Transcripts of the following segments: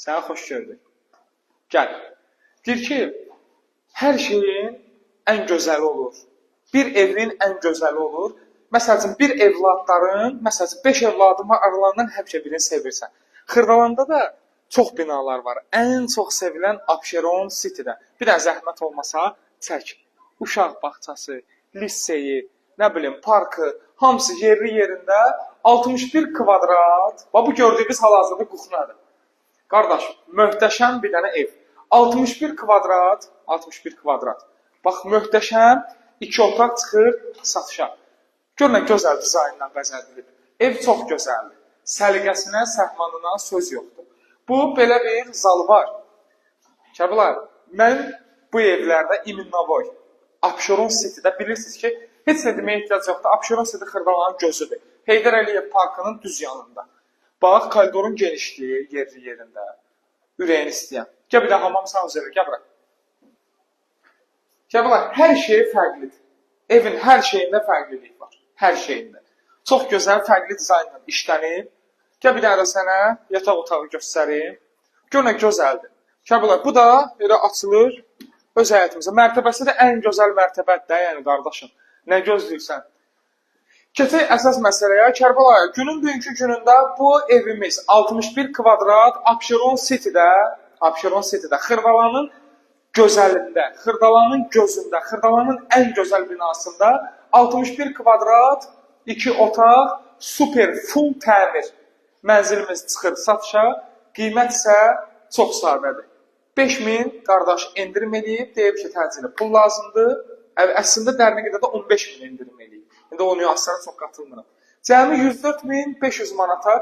Səni xoş gördük. Gəl. Deyir ki, hər şeyin ən gözəli olur. Bir evin ən gözəli olur. Məsəl üçün, bir evladların, məsəl üçün, 5 evladın var, aralarından həmişə birini sevirsən. Xırdalanda da çox binalar var. Ən çox sevilən Abşeron City-də. Bir dənə zəhmət olmasa çək. Uşaq bağçası, liseyi, nə bilim, parkı, hamısı yerli yerində 61 kvadrat. Bax, bu gördüyünüz hal-hazırda kuxnadır. Qardaş, möhtəşəm bir dənə ev. 61 kvadrat, 61 kvadrat. Bax, möhtəşəm iki otaq çıxır satışa. Gör nə gözəl dizaynla bəzədilib. Ev çox gözəldir. Səliqəsinə, səhmanına söz yoxdur. Bu, belə bir zalı var. Kərbəlay, mən bu evlərdə İminnavoy, Abşeron City-də bilirsiniz ki, heç nə deməyə ehtiyac yoxdur. Abşeron City Xırdalanın gözüdür. Heydər Əliyev parkının düz yanında. Bax, koridorun genişliyi yerli yerində. Ürəyini istəyən. Gəl bir də hamam sanuzeli, gəl bura. Kərbəlay, hər şey fərqlidir. Evin hər şeyində fərqlilik var. Hər şeyində. Çox gözəl, fərqli dizaynla işlənib. Gəl bir dənə də sənə yataq otağı göstərim. Gör nə gözəldir. Kərbəlay, bu da elə açılır öz həyətimizə. Mərtəbəsi də ən gözəl mərtəbədir də, yəni qardaşım. Nə gözləyirsən? Keçək əsas məsələyə. Kərbəlayı, günün bugünkü günündə bu evimiz 61 kvadrat Abşeron City-də, Abşeron City-də, Xırdalanın gözəlində, Xırdalanın gözündə, Xırdalanın ən gözəl binasında 61 kvadrat, 2 otaq, super full təmir mənzilimiz çıxır satışa. Qiymət isə çox sadədir. 5000 qardaş endirim eləyib, deyib ki, təcili pul lazımdır. Əslində dərinə qədər də 15.000 endirim eləyib. İndi o nüanslara çox qatılmıram. Cəmi 104.500 manata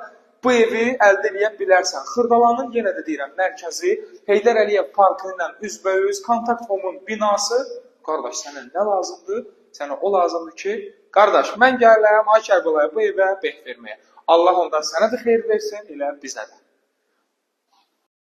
bu evi əldə eləyə bilərsən. Xırdalanın, yenə də deyirəm, mərkəzi Heydər Əliyev parkı ilə üzbəüz Kontakt Home-un binası. Qardaş, sənə nə lazımdır? Sənə o lazımdır ki, qardaş, mən gəlirəm ay Kərbəlaya bu evə beh verməyə. Allah ondan sənə də xeyir versin, elə bizə də.